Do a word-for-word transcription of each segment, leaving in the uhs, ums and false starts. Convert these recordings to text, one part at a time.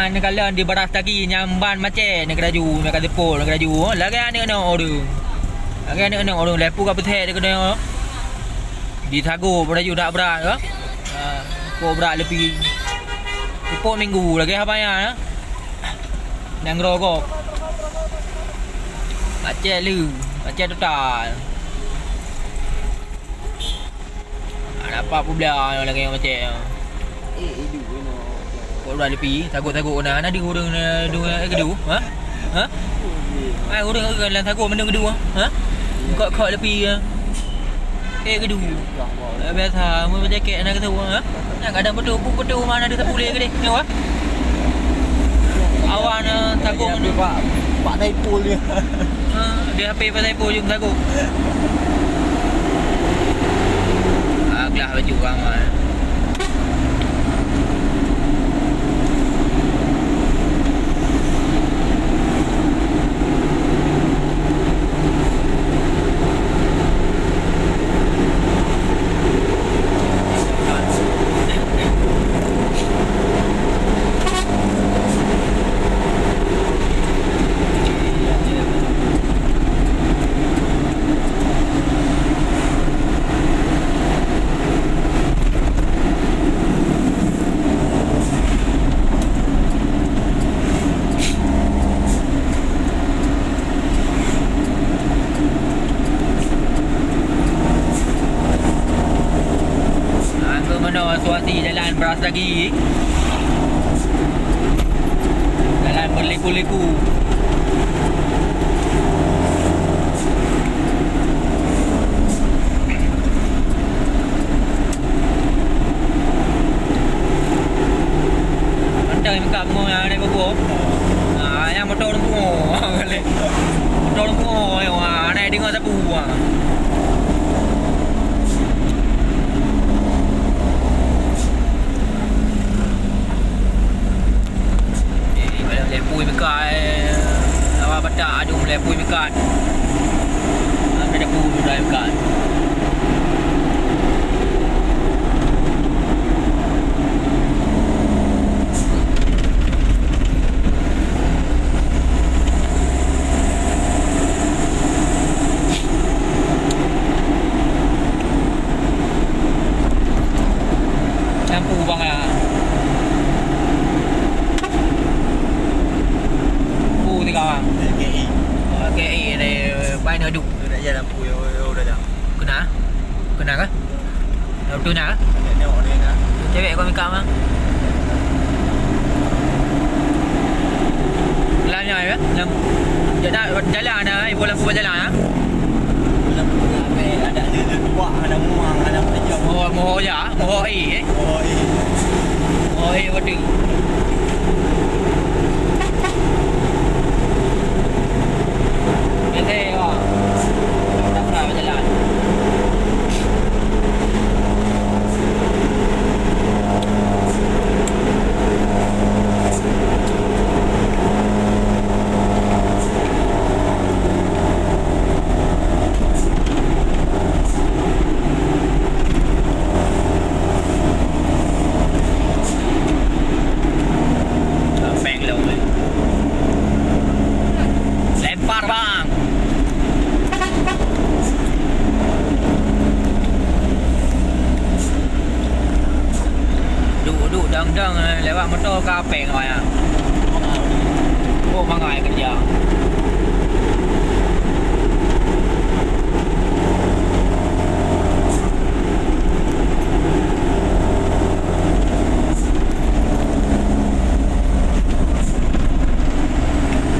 Neukalon di Baras Tagi nyang ban macet, neukeuraju, meuka teupot, neukeuraju. Lagèe aneuk nyoe ureueng. Lagèe aneuk nyoe ureueng, lheuh pu ka peuthèe dikeue nyoe. Disagok peuraju dak brat ka. Ha, kok brat leupie. Teupot minggu lagèe haba nyan, ha. Nyang groe gob. Macet lé, macet total. Ada apa pula lagèe macet? Eh, idu, idu. Kok udah lepi, takut-takut kena. Ada ureueng, eh, dua, eh, kedu, ha? Ha? Ai, ureueng kan lam takut mendung kedu, ha? Kok, kok lepi, ha? Eh, kedu. Eh, biasa, mau berjaket anak kedu, ha? Nak kadang betul, betul mana ada sapu lé ke deh, ni, wah? Awak, eh, takut mendung. Pak, Pak Saipul dia. Ha, di H P pasai po jeuem sagoe. Aglah baju ramai. Nah, tu mana situasi jalan Baras Tagi. Jalan berliku-liku. Mantong meukat bungoh nyang ada bubur. Ah, nyang motor ureueng pungo. Motor ureueng pungo, ayo, ah, naik deungon sapu, ah. Eh, kalau lheuh pui meukat, eh, awak batak adu lheuh pui meukat. Ada pu sudah meukat. Lampu bang ah. Lampu tiga bang. L K I. L K I deh, pai na duek. Dah jalan lampu ya, ya, udah dah. Kena? Kena kah? Dah betul na? Tengok, tengok dia na. Cewek kau mika bang. Lam nya ya? Lam. Jalan, jalan na, ibu lampu jalan ah. Lampu dah ada, ada dua, ada muang, ada macam. Oh, moho ya. Moho air, eh? Moho air. Moho air water. Biasa, wah. Tak pernah berjalan. Peng lom, eh. Lempar, bang. Duek-duek dang-dang, eh, lewat motor ka peng awak nyan. Oh, mangat keureuja.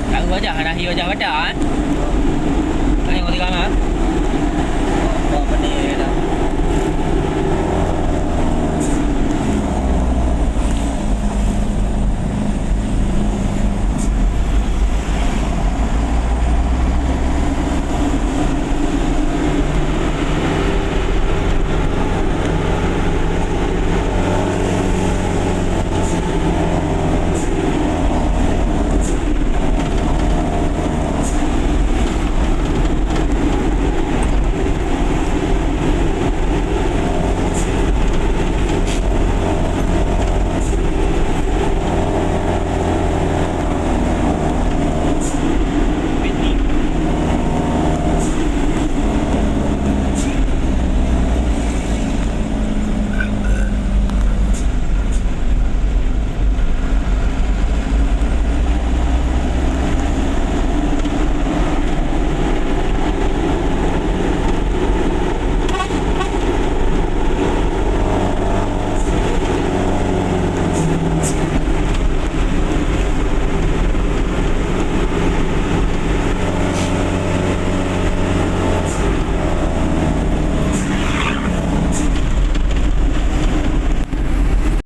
Tahu wajah, hana hi wajah badak, eh.